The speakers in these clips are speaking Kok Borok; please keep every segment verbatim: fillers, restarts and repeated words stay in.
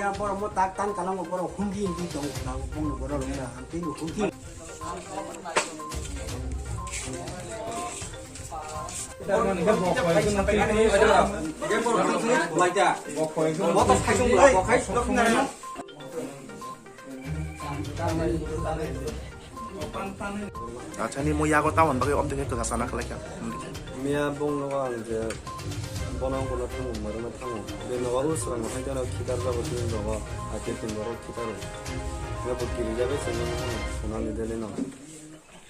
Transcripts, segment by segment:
Borok mo tak tan kalango borok hundi hundi tong kalango bongni borok rok na hamtwi no hundi. Achani mo yago tawan bagwi omtwi khe kwchana khlaikha. Miya bongno ang je bono bono thango, marwno thango. Bini nogo usrang hai jano khitar jago, bini nogo ake tin borok khitaro. Nga bo kiri jabe sini Sonali Delhi no.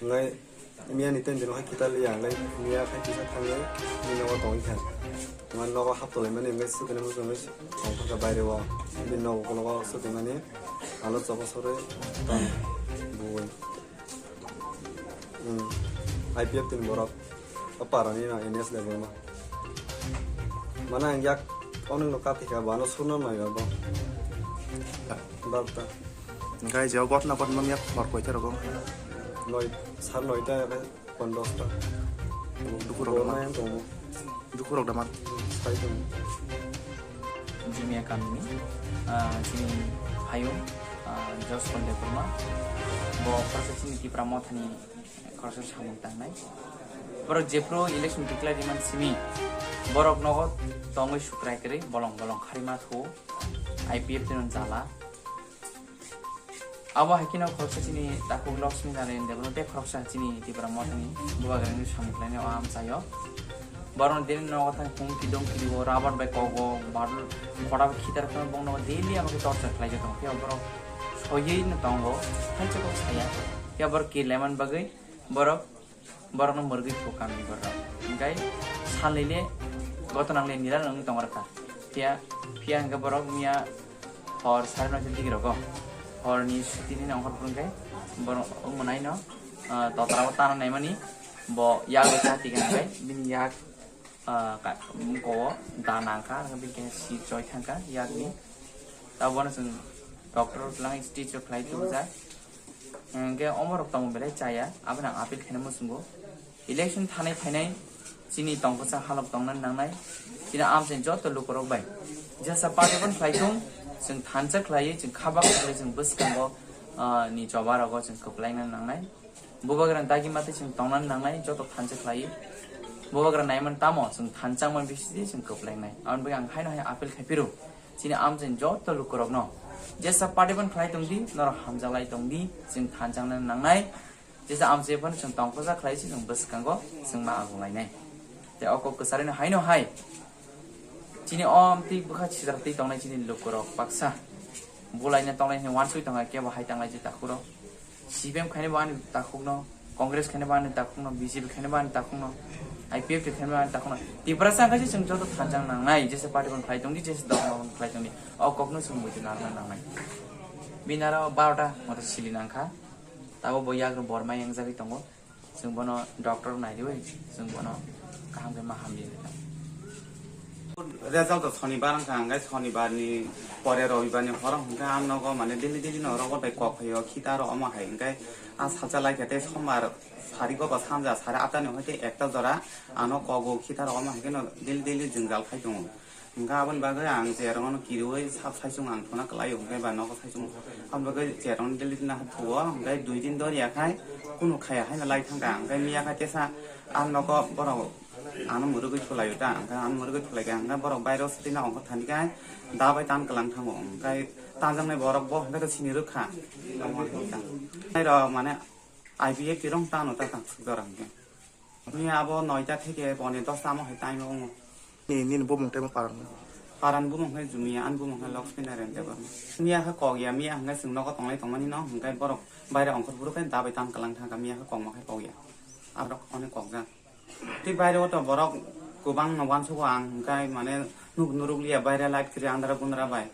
Ngai miya ni ten dino hai khitar liya, ngai miya khai kisa thango, bini nogo tongwi kha. Nga nogo hap tolai mani ngai sukene mo tongwi tongkha baire o. Bini nogo kono sukene mani alo chobo sore tong bui. Hmm. I P F tin borok. O parani no N S level ma. Mana ang yak onok no kathi kha bano suno nai ba bo. Dalta. Engkai je gotna gotna miya khor koi tero go. Noi, sar noi ta ya pon dos ta. Duku rok ma yang tong. Duku rok da man. Sai tong. Jumia kamini, ah, chini hayung, ah, Josh Kondepurma, bo khoroksa chini Tipra Mothani khoroksa samung tangnai. Borok jephru election declare rimani simi, borok nogo tongwi sukrai kwrwi bolong bolong kharima thuo, I P F tino jala. Abo hai kheno khoroksa chini takhuk Laxmi Narayan Debbarma tei khoroksa chini Tipra Mothani bubagrani samung khlainai o amchaio. Borokno daily nogo thang hum kidong kidio, rabar bai kogo, badul, khoda bai khitar phano bongno daily amo khe torture khlai jotong. Phiya borok soyei no tongo, thansa kok saya. Phiya borok kir laiman bagwi borok, borokno mwrwgwi thu kami borok. Hingkai salnwi le goto nangle nira nang tong rwkha. Phiya, phiya hingke borok miya hor sare noito digi rogo. Horni sitini nong hor phurung khe borok mwnai no, ah, totra o tana naimani bo yak bai cha tika hingkai bini yak ah, ka-, mko o da nangkha, ang bini khe si choi thangkha yakni. Tabukno chwng doctor lang stitch rok khlai tubujak. Hwnkhe omo rok tongmung belai chaya, abono ang appeal khaina muchungo. Election thanai phainai chini tongkha sa halok tongna nangnai. Chini amchaini joto lukurok bai jesa party phano khlai thung, chwng thansa khlaiwi, chwng kha baksa khlaiwi, chwng bwskango, ah, ni choba rogo chwng kwplaina nangnai. Bubagra dagi matwi chwng tongnani nangnai, joto thansa khlaiwi. Bubagra naiman tamo chwng thansa wngmani bisingtwi chwng kwplainai. Aboni bagwi ang haino hai appeal khai phiro chini amchaini joto lukurokno, jesa party phano khlai tongdi, norok hamjaklai tongdi, chwng thansa wngna nangnai. Jesa amchai phano chwng tongkha sa khlai se chwng bwskango chwng ma agunglainai. Tei o kok kwcharino haino hai chini o amtwi bwkha sijak twi tongnai chini lukurok baksa bulaina tongnai hwnwi uansugwi tongkha kebo hai tanglai je takhukno. C P M khaina bo ani takhukno, Congress khaina bo ani takhukno, B J P khaina bo ani takhukno, I P F T khaina bo ani takhukno. Tiprasa wngkha se chwng joto thansa nangnai, jesa party phano khlai tongdi, jesa dol phano khlai tongdi. O kokno chwng buitu narwkna nangnai. Bini aro barota moto sili nangkha. Tabuk bo yagrok borma yangjagwi tongo. Chwng bono doctor nai riwi, chwng bono kaham khe ma hamri rwkha. Result to Shonibar wngkha, hwnkhe Shonibar ni pore Robibar ni horo hwnkhe ang nogo mane daily daily no rogo bai kok phaio, khita rok omo hai hwnkhe a salsa lai khe tei Sombar sari go ba sanja sari atta ni hwnkhe ekta jora ano kogo khita rok omo hai khe no daily daily jwngjal khai tongo. Hwnkhe aboni bagwi ang cherokno kiriui sab saichung ang thuna kwlaio, hwnkhe ba nogo saichung. Aboni bagwi cherokno daily na thuo, hwnkhe dui din doriya khai kunu khaya haino lai thangkha, hwnkhe miya khai tesa ang nogo borok ano mwrwgwi thulaio ta, hwnkhe ano mwrwgwi thulaikha, hwnkhe borok bairo swtwino ongkhor thani khai da bai tan kwlang thango, hwnkhe tanjaknai borok bo hwnkhe to sini rwkha. Nairok mane I P F tirong tano ta tang suk jora hwnkhe. Ni abo noita theke pone dosta amo hai time o. Ni, nini bumung tei mo parang. Paran bumung hai Jumia, an bumung hai Laxmi Narayan Debbarma. Miya khe kok ya, miya hwnkhe chwng nogo tonglai tongmani no, hwnkhe borok baire ongkhor phuru khe dabai tan kwlang thangkha, miya khe kokma khe kok ya. Aborok onek kokjak. Tei baire o to borok kwbang no uansugo ang, hwnkhe mane nuk nuruk liya baire light kwrwi andra gundra bai.